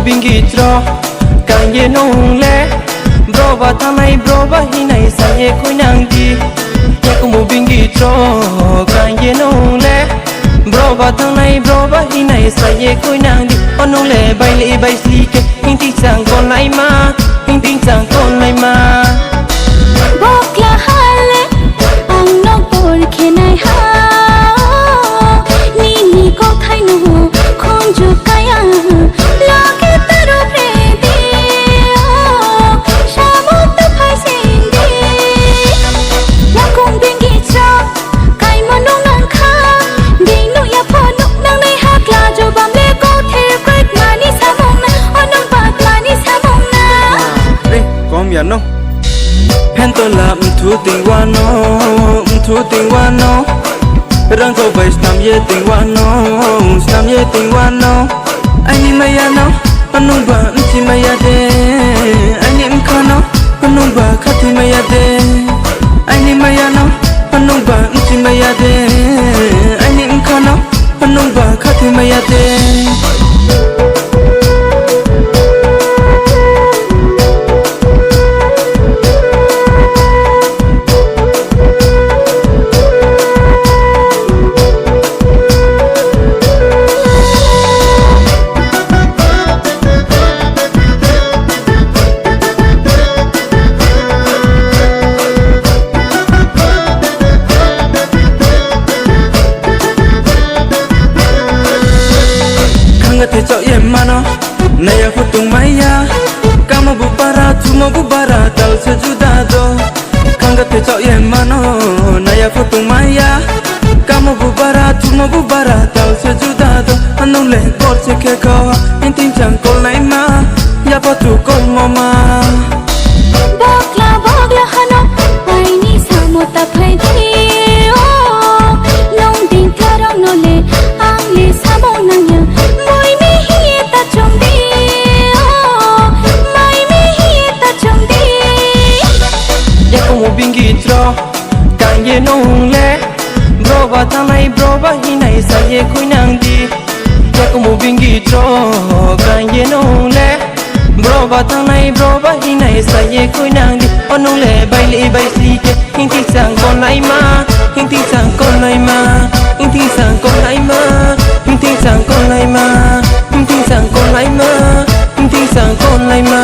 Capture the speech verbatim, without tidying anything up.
Bingitro kanye nongle, bro ba thanai bro ba hinai saye koinang di. Yakumu bingitro kanye nongle, bro ba thanai bro ba hinai saye koinang di. Onongle baile bai slike, hingti chang konai ma, hingti chang konai ma. Bokla hale ang nok bor khenai ha. Nini kothai no khunju kaya, loge taro predi o, samung ta phai sindi. Yakung bingi chok, kaimo nung nangkha, binu ya phonu nangnai hakla jobam le kothe kwek mani samung na, onung bat mani samung na. Re, kom ya no. Hentola mthu tingwano, mthu tingwano. Rangko bai stam ye tingwano, stam ye tingwano. Aini maya no, anungba mchi maya de. Aini mkha no, anungba khati maya de. Aini maya no, anungba mchi maya de. Aini mkha no, anungba khati maya de. Khanga te chok ye mano, naya phutung maya. Kamo bu bara, chumo bu bara, tal se juda do. Khanga te chok ye mano, naya phutung maya. Kamo bu bara, chumo bu bara, tal se juda do. Anung le kor se khe ko, inting chang kol nai ma, ya pa tu kol mo ma. Bokla bokla hano, aini samo ta phai di o. Nong ding tharong no le, ang le samo nang ya. Moi mi hiye ta chong di o, moi mi hiye ta chong di. Yakumu bingitro kanye nongle, bro ba thanai bro ba hinai saye koinang di. Yakumu bingitro kanye nongle, bro ba thanai bro ba hinai saye koinang di. Onongle baile bai slike, hingti chang konai ma, hingti chang konai ma, hingti chang konai ma, hingti chang konai ma, hingti chang konai ma, hingti chang konai ma.